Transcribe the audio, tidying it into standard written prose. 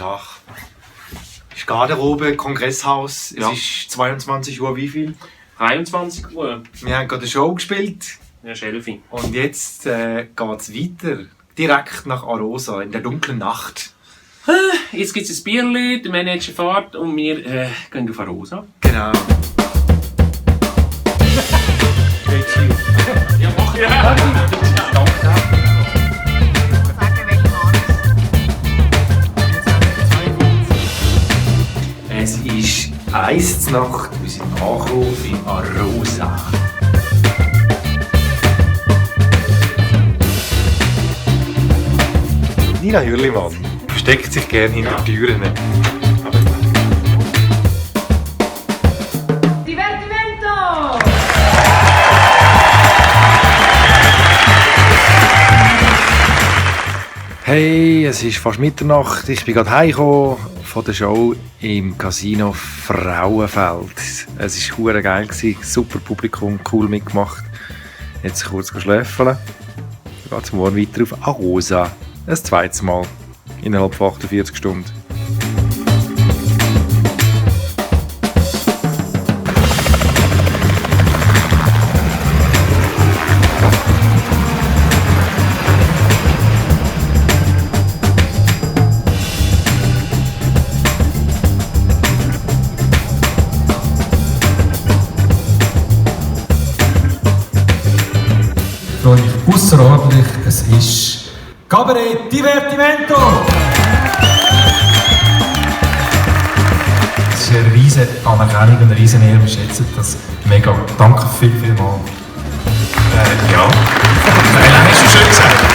Tag. Ist Garderobe, Kongresshaus. Ja. Es ist 22 Uhr, wie viel? 23 Uhr. Wir haben gerade eine Show gespielt. Ja, Schelfi. Und jetzt geht es weiter. Direkt nach Arosa, in der dunklen Nacht. Jetzt gibt es ein Bierli, der Manager fährt und wir gehen auf Arosa. Genau. Ja, mach ja. Es ist 1 Uhr Nacht, wir sind angekommen in Arosa. Nina Hürlimann versteckt sich gerne hinter Türen. Divertimento! Hey, es ist fast Mitternacht. Ich bin gerade heimgekommen von der Show im Casino Frauenfeld. Es war hure geil, super Publikum, cool mitgemacht. Jetzt kurz schlafen. Dann geht es morgen weiter auf Arosa. Ein zweites Mal. Innerhalb von 48 Stunden. Ich freue mich außerordentlich. Es ist Cabaret Divertimento! Es ist eine riesige Anerkennung und eine riesige Ehre. Wir schätzen das mega. Danke vielmals. Ja. Hast du schön gesagt.